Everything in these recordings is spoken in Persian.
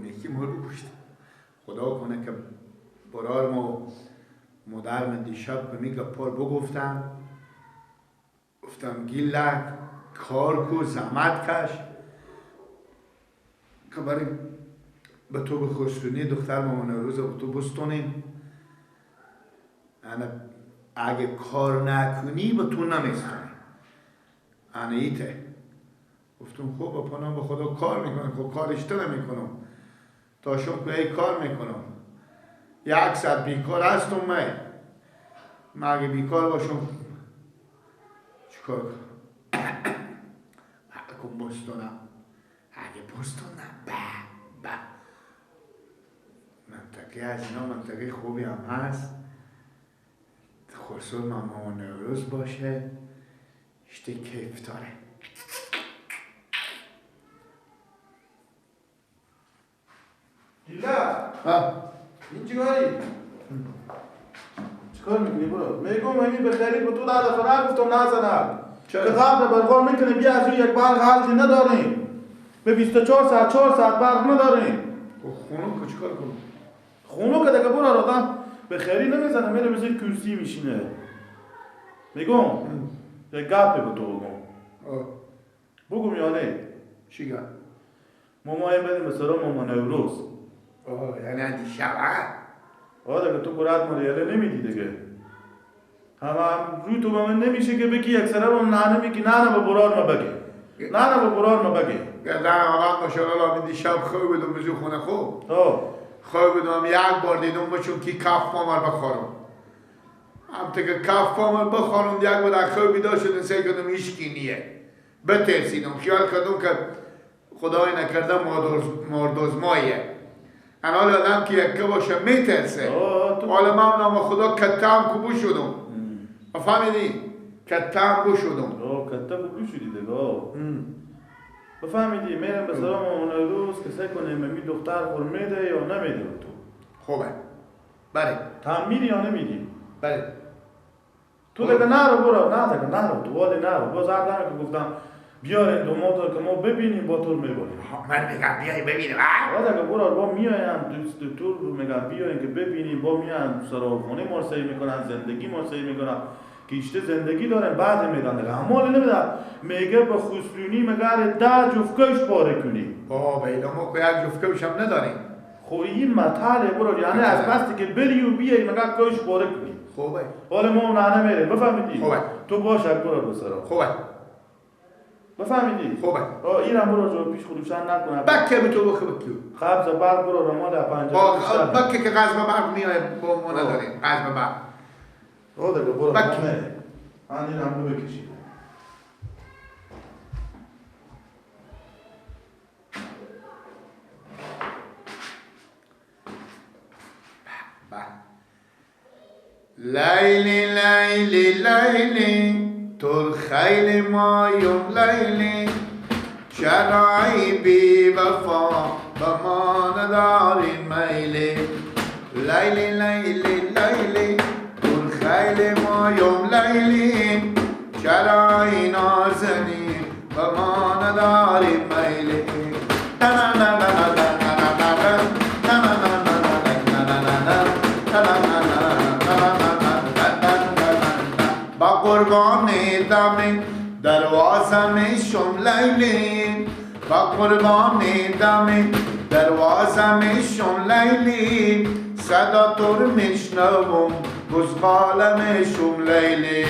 نیکی مار بکشت. خدا کنه که برار ما مادر من دیشب به می گپار بگفتم، گفتم گیلک کار کو زحمت کش که برای به تو بخوشتونی دختر مامان روز به تو بستونیم. اگه کار نکنی به تو نمیستونی. انا ایته. گفتم خب پناه به خدا کار میکنم، خب کارش تو نمیکنم، تا شم که ای کار میکنم. یک ساعت بیکار هستم من اگه بیکار باشم چیکار کنم؟ اگه بستونم، اگه بستونم به به منطقه از اینا منطقه خوبی هم هست، خصوص مامان نوروز باشه، اشته کیف داره. دیلا این چیکاری؟ چیکار میکنی برو؟ میگم همین به خیلی به تو ده دفعه گفتم نزنم. که قبل برقا میکنیم بیا از اون یک برق حل نداریم. به 24 ساعت 4 ساعت برق نداریم. خونو که چیکار کنم؟ خونو که دیگه برو آدم به خیلی نمیزنه، میره به زیر کرسی میشینه. میگم یک گپی به تو بگم. بگم یا نه؟ چی گپ؟ ما مایم بریم به سرا مامان نوروز. یعنی دیشب؟ آه دیگه تو قرآن مالیاله نمیدی دیگه. هم روی تو به من نمیشه که بگی یک سره رو نه نمیگی، نه نه به برار ما بگی، نه نه به برار ما بگی. گردن آقا ماشاءالله من دیشب خوب بودم بزو خونه خوب. خوب بودم یک بار دیدم بچون که کف پامر بخورم. هم تا که کف پامر بخورم یک بار خوب بیدار شدم سعی کردم هیچکی نیه. بترسیدم خیال کردم که خدای نکرده مردوزماییه. حالا آدم که یکه باشه میترسه. حالا من نام خدا کتم کوبو شدم. فهمیدی؟ کتم بو شدم. کتم کوبو شدی دیگه. بفهمیدی میرم به سلام اون روز که سعی کنیم می دختر خور میده یا نمیده تو. خوبه. بله. تا میری یا نمیری؟ بله. تو دیگه نرو برو، نه دیگه نرو، تو والی نرو. باز هر دفعه که گفتم بیارین دوماد که ما ببینیم با تو میبریم. من میگم بیاین ببینیم. آره دیگه برو با میایم دوست تو میگم بیاین که ببینیم، با میان سراخونه ما سعی میکنن، زندگی ما سعی میکنن که اشته زندگی دارن. بعد میدن دیگه همال نمیدن. میگه به خسرونی مگر 10 جفت کش پاره کنی. بابا اینا ما که یک جفت کش هم نداریم. خب این مطاله برو، یعنی از بس که بری و بیای مگر کش پاره کنی. خوبه. حالا ما نه نمیره بفهمیدی؟ خوبه. تو باش برو بسرا. خوبه. بفهمیدی؟ خوبه. اینم برو جو پیش خروشن نکنه. بکه به تو بخه بکیو. قبض برق برو رمال 50. بکه که قبض برق میای با ما نداریم. قبض برق. دیگه برو. بکه. من اینم رو بکشید. لیلی لیلی لیلی تو خیلی مایم لیلی، چرا ای بی وفا به ما نداری میلی. لیلی لیلی لیلی تو خیلی مایم لیلی، چرا ای نازنی به ما نداری میلی. نه نه نه نه نه نه نه با قربان دم دروازه میشم لیلی، با قربان دم دروازه میشم لیلی، صدا تو رو میشنوم بزغاله میشم لیلی،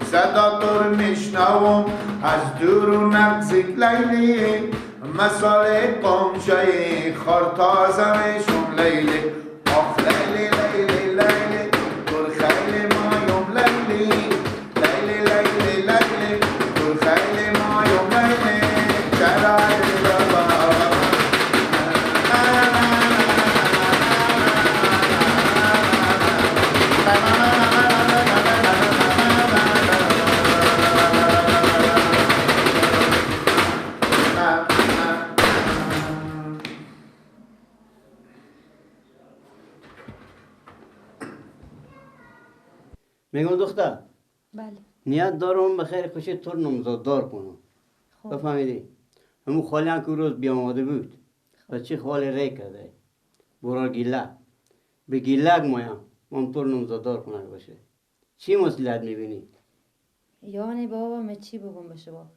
صدا تو رو میشنوم از دور و نزدیک لیلی، مثال قمچه خار تازه میشم لیلی. آخ لیلی لیلی لیلی تو خیلی مایم لیلی، لیلی لیلی لیلی تو خیلی مایم لیلی، چرا میگم دختر. بله. نیت دارم به خیر خوشی تو رو نامزددار کنم. خب. بفهمیدی؟ همون خالی هم که روز بیامده بود. بچه خال ری کرده برا گیله به گیلک مایم مام طور نمزادار کنه باشه. چی مسئولیت میبینی؟ یعنی بابا من چی بگم به شما؟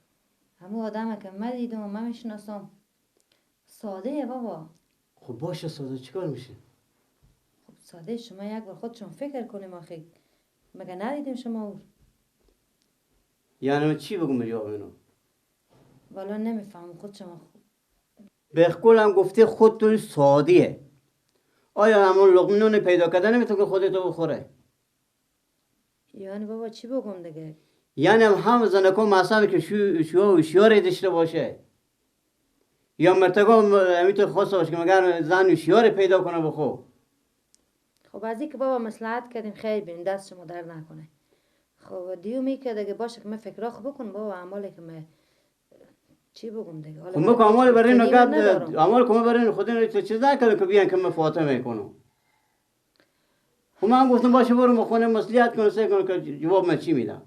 همون آدمه که من دیدم و من میشناسم ساده بابا. خب باشه ساده چیکار میشه؟ خب ساده شما یک بار خودشون فکر کنیم آخه مگه ندیدیم شما او؟ یعنی من چی بگم به اینو؟ والا نمیفهمم خود شما خوب. به قولم گفته خودتون سادیه. آیا همون لقمه نون پیدا کرده نمیتونه که خودتو بخوره؟ یعنی بابا چی بگم دیگه؟ یعنی هم زنکو مصرف که شو شیاره داشته باشه یا مرتگا همیتو خواسته باشه که مگر زن شیاره پیدا کنه بخو. خب از اینکه بابا مصلحت کردیم خیر بینیم دست شما در نکنه. خب دیو میکرد دیگه باشه که من فکرا خو بکنم بابا اعمالی که من چی بگم دیگه. خب من اعمال برای اینو گپ اعمال که برای خود اینو چیز نکردم که بیان که من فاطمه کنم. خب من گفتم باشه برو خونه مصلحت کنم سعی کنم که جواب من چی میدم.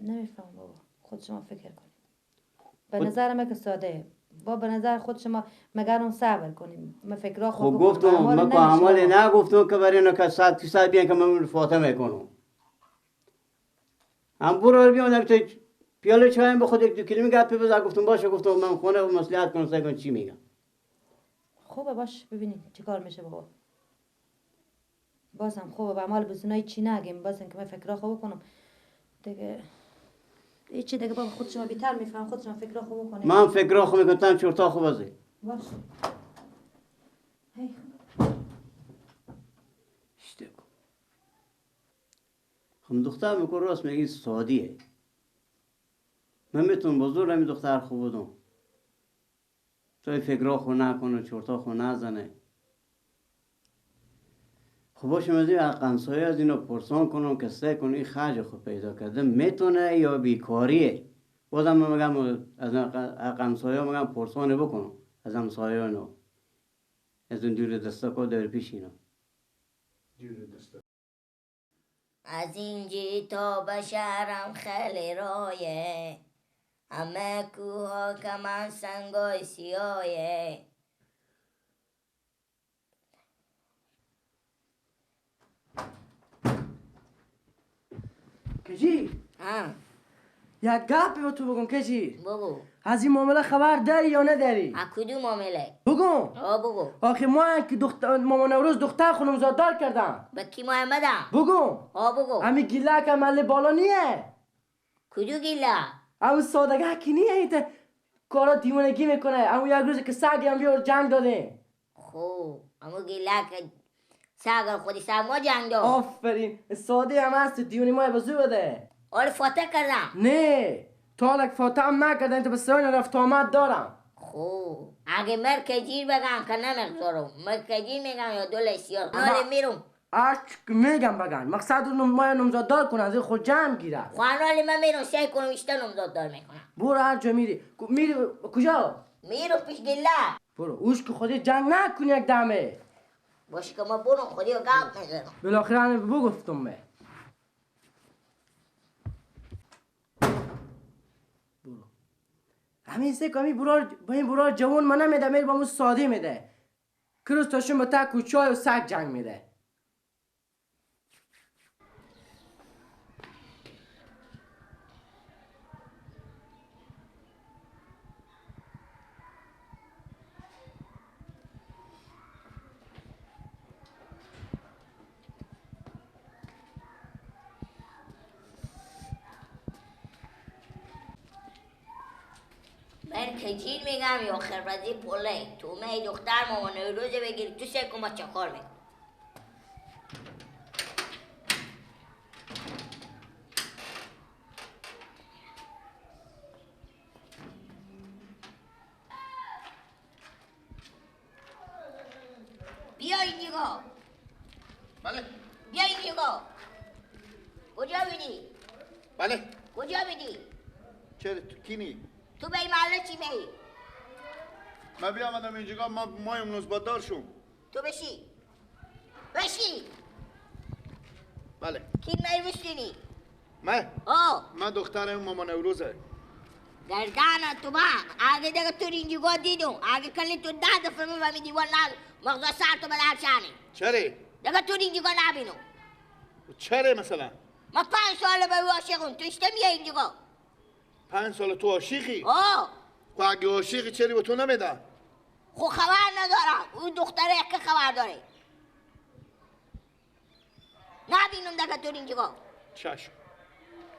نمیفهم بابا خود شما فکر کنید. به نظر من که ساده با به نظر خود شما مگر اون صبر کنیم من فکرا خود خب گفتم من که اعمال نگفتم که برای اینو که 100% بیان که من فاطمه کنم. هم برو بیام تا پیاله چایم به خود یک دو کلمه گپ بزن. گفتم باشه گفتم من خونه و مصلحت کنم سعی کنم چی میگم. خوبه باش ببینیم چیکار میشه بابا. بازم خوبه به اعمال بزنای چی نگیم بازم که من فکرا خو بکنم دیگه. هیچی دیگه بابا خود شما بیتر میفهم خود شما فکرا خو بکنید. من فکرا خو میکنم چرتا خو بازی. باش. هی خب دختر میگه راست میگی سادیه. من میتونم بزرگ همین دختر خوب بودم تا فکرا خو نکنه چرتا خو نزنه. خب باشه من از همسایه از اینا پرسان کنم که سعی کنه این خرج خود پیدا کرده میتونه یا بیکاریه. بازم من میگم از همسایه میگم پرسانه بکنم از همسایه اینا از اون دور دستا که دور پیش اینا دور دستا. از اینجی تا به شهرم خیلی رایه همه کوها که من سنگای سیایه. کجی؟ یک گپی با تو بگم کجی؟ بگو. از این معامله خبر داری یا نداری؟ از کدوم معامله؟ بگو. بگو. آخه ما که دختر مامان نوروز دختر خونم زادار کردم. به کی محمدم؟ بگو. بگو. همین گیله که مله بالا نیه. کدو گیله؟ همون سادگه که نیه ایت کارا دیوانگی میکنه. همون یک روز که سگی هم بیار جنگ دادیم. خب همون گیله که سگ خودی سگ ما جنگ داد. آفرین ساده هم هست دیوانی ما بزو بده. آره فاتح کردم. نه تا لک فاتح هم نکردن تو به سرای رفت آمد دارم. خب اگه مرکزی بگم که نمیگذارم مرکزی میگم یا دول سیاه آره میرم. اش میگم بگن مقصد اون ما نامزد دار کنن از خود جمع گیره. خب حالا من میرم سعی کنم بیشتر نامزد دار میکنم. برو هر جا میری میری کجا؟ میرم پیش گله. برو اوش که خودی جنگ نکنی یک دمه. باشه که ما برو خودی رو گپ میزنم. بالاخره من بگفتم به. برو. همین سه کمی برار با این برار جوان من نمیده میره با مو ساده میده. کروز تاشون با تک و چای و سگ جنگ میده. من کجیر میگم یا خربزی پله تو می دختر مامان روز بگیر تو سه کما چه کار میکن. بیا اینجا. بله. بیا اینجا. کجا میدی؟ بله. کجا میدی؟ چرا تو کینی؟ تو به این محله چی میگی؟ من بیامدم اینجا ما مایم نوزبادار شم. تو بشی. بشی. بله. کی میوشتینی؟ من؟ آه. من دخترم مامان نوروزه. گردن تو با اگه دیگه تو اینجا دیدم اگه کلی تو ده دفعه من دیوار نه مغز سر تو بدر شانی. چرا؟ دیگه تو اینجا نبینم. چرا مثلا؟ ما 5 سال به عاشقم تو اشته میای اینجا. 5 سال تو عاشقی؟ آه. خب اگه عاشقی چرا به تو نمیدم؟ خب خبر ندارم اون دختره یک خبر داره. نبینم دیگه تو اینجا. چشم.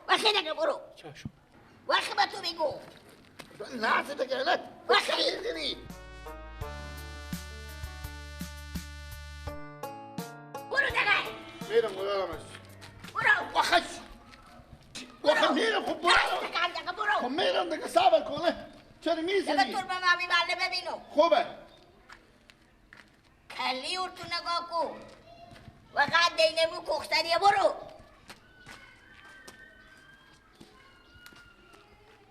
وخی دیگه برو. چشم. وخی به تو میگم. نه دیگه نه. وخی. برو دیگه. میرم برو. برو. وخش. وخی میرم خب برو. برو. خب میرم دیگه صبر کنه. چرا میزنی؟ دیگه تو به من میبره ببینم. خوبه. کلی اور تو نگاه کن. وقت دینمو کوختریه برو.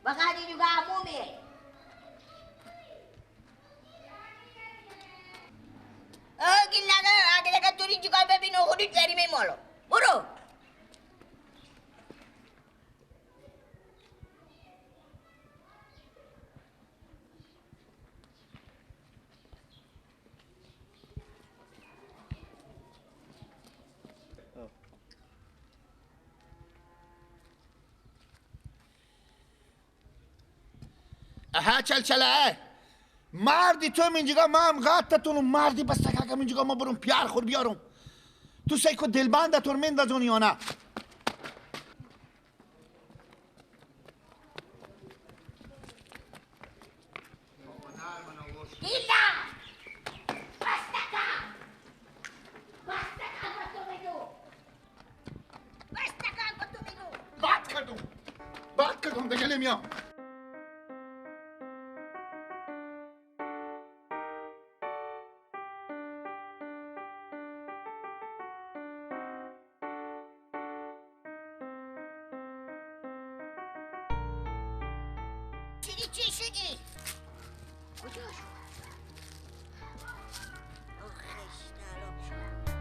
وقت اینجا عمومیه. گیل ندارم اگه دیگه تو اینجا ببینم خودت جریمه مالو. برو. اها چل چله مردی تو اینجا ما هم غطتون و مردی بس تکاکم اینجا ما برم پیار خور بیارم تو سیکو دلبنده تو میندازونی یا نه؟ باد کردم دیگه نمیام. چی شدی؟ کجا شد؟ آخش نالم شد.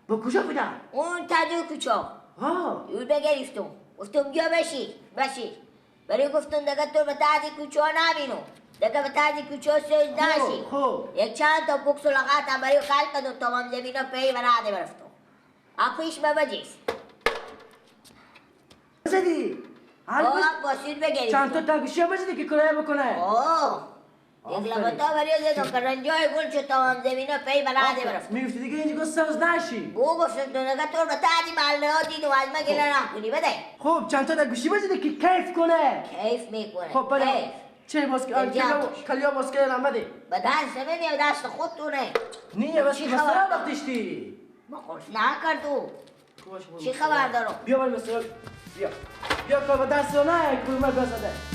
با کجا بودم؟ اون تدو کوچه ها اون بگرفتم گفتم بیا بشی بشی برای گفتم دیگه تو به تعدی کوچه ها نبینم دیگه به تعدی کوچه ها سوز نشی. خب یک چند تا بکس و لغت هم برای خلق کردم تمام زمین ها پی و رده برفتم اپیش ببجیس زدی؟ آه باسید بگرفتم چند تا تنگوشی ها بزدی که کرایه بکنه. آه یک لبتا برای زدم که رنجای گل شد تمام زمین ها پی بلده برفتم. میگفتی دیگه اینجا سوز نشی. او گفتم تو نگه تو رو تعدی محله ها دیدم از من گله نکنی بده. خب چند تا در گوشی بزدی که کیف کنه. کیف میکنه. خب بله چه باز کلیا باز کردم بده. به دست من دست خودتونه. نه بس مثلا وقتشتی. ما خوش نکردو. چی خبر دارم؟ بیا بر مثلا بیا بیا کار دست نه که من بزنه.